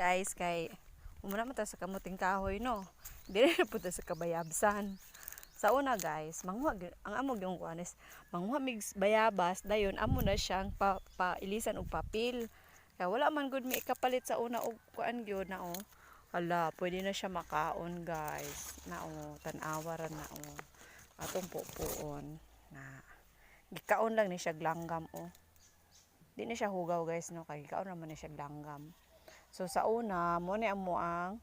Guys, kay umuna man ta sa kamuting kahoy, no. Dire na pud ta sa kabayabsan. Sa una, guys, manguha ang amo gyung kuan is manguha mig bayabas, dayon amo na siyang pa, pailisan og papel. Kaya wala man gud mi kapalit sa una og kuan gyud na, oh. Hala, pwede na siya makaon, guys. Na oh, tan-awa ra na, oh. Atong pupuon na. Gikaon lang ni siya langgam, oh. Di na siya hugaw, guys, no, kay gikaon naman ni siya langgam. So sa una, mo ni amo ang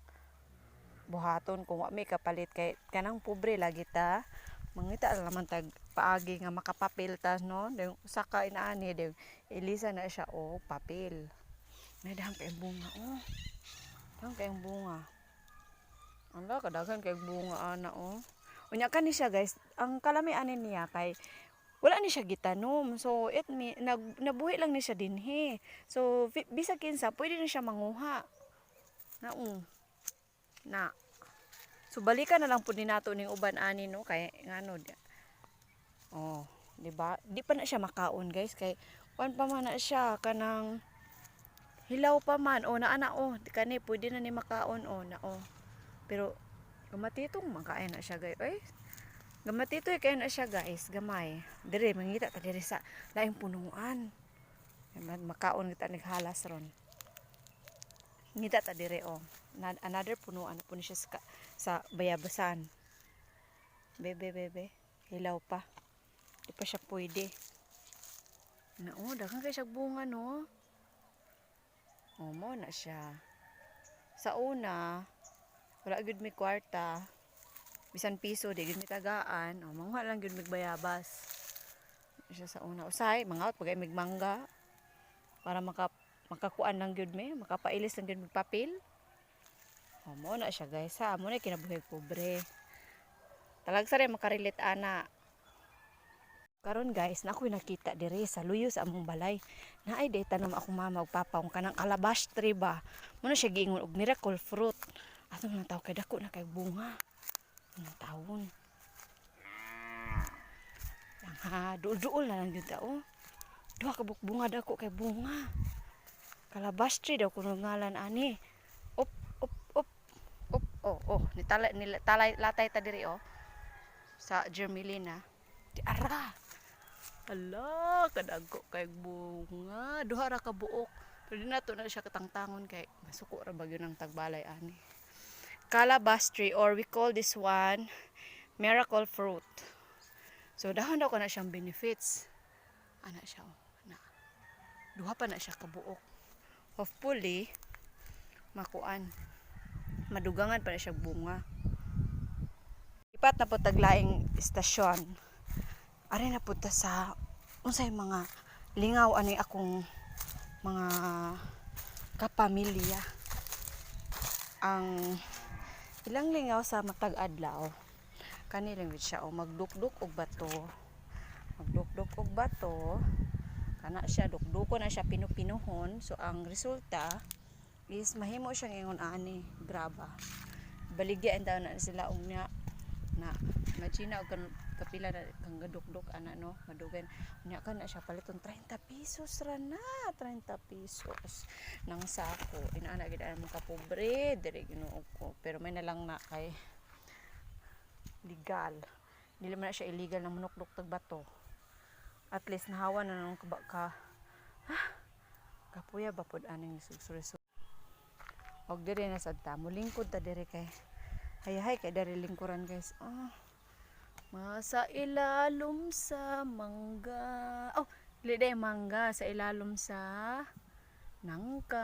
buhaton kung wa may kapalit kay kanang pobre lagi ta. Mangita lang naman tag paagi nga makapapil ta, no. Dayon usa ka inaani, dayon ilisa na siya og papel. May daghan kayong bunga, oh. Daghan kayong bunga. Ala, kadaghan kay bunga ana, oh. Unya kani siya, guys, ang kalami ani niya kay wala ni siya gitanom. So it mi nag, nabuhi lang ni siya dinhi. So bisag kinsa pwede na siya manguha. Na, oh. Na. So balikan na lang pud ni nato ning uban ani, no, kay ngano di. Oh, di ba? Di pa na siya makaon, guys, kay kuan pa man na siya, kanang hilaw pa man. Oh, naa na, oh. Di kani pwede na ni makaon, oh, na, oh. Pero gamatitong makain na siya, guys. Oy. Gamatitoy kay na siya, guys, gamay. Dire mangita ta dire sa laing punuan. Makaon kita naghalas ron. Ngita ta dire, oh. Another punuan na po ni siya sa bayabasan. Bebe, bebe. Hilaw pa. Di pa siya pwede. Na oh, daghan kay siya bunga, no. Oh, mo na siya. Sa una, wala gyud mi kwarta. Bisan piso di gyud mi tagaan. Oh, manguha lang gyud mig bayabas. Siya sa una. Usahay, mangaot pag mig mangga para makakuan lang gyud mi, makapailis lang gyud mig papel. Oh, mo na siya, guys, ha. Mo na kinabuhi pobre. Talagsa rin makarelate ana. Karon, guys, na ako'y nakita dire sa luyo sa among balay. Naay day tanom akong mama ug papa kung kanang calabash tree ba. Mo na siya giingon og miracle fruit. Ato nang taw kay dako na kay bunga. Anong tawon? Lang ha, duol-duol na lang gyud ta, oh. Duha ka buok bunga, dako kay bunga. Calabash tree daw kuno ngalan ani. Op op op op, oh oh, nitala nila talay latay ta diri, oh. Sa Jermelina. Di ara. Ala, kadagko kay bunga. Duha ra ka buok. Pero di nato na siya katangtangon kay masuko ra ba gyud ang tagbalay ani. Calabash tree or we call this one miracle fruit. So dahon daw ko na siyang benefits. Ana siya, oh. Na. Duha pa na siya kabuok. Hopefully makuan. Madugangan pa na siya bunga. Lipat na po taglaing istasyon. Ari na po ta sa unsay mga lingaw ani akong mga kapamilya. Ang ilang lingaw sa matag adlaw kani lang gid siya, o magdukduk og bato. Magdukduk og bato. Kana siya, dukduko na siya, pinupinuhon. So ang resulta is mahimo siyang ingon ani, graba. Baligya taon na sila unya na imagine og kapila na kang gadukduk ana, no, madugan unya ka na siya paliton 30 pesos ra na, 30 pesos nang sako. Inaana gid ang mga kapobre diri, Ginoo ko, pero may na lang na kay legal, dili man na siya illegal na manukdok tag bato. At least nahawa na nung ka, ka ah, kapuya ba pod aning sugsurisod. Og diri na sad ta, mulingkod ta diri kay hayahay kay diri lingkuran, guys. Ah. Masa ilalom sa mangga. Oh, dili day mangga, sa ilalom sa nangka.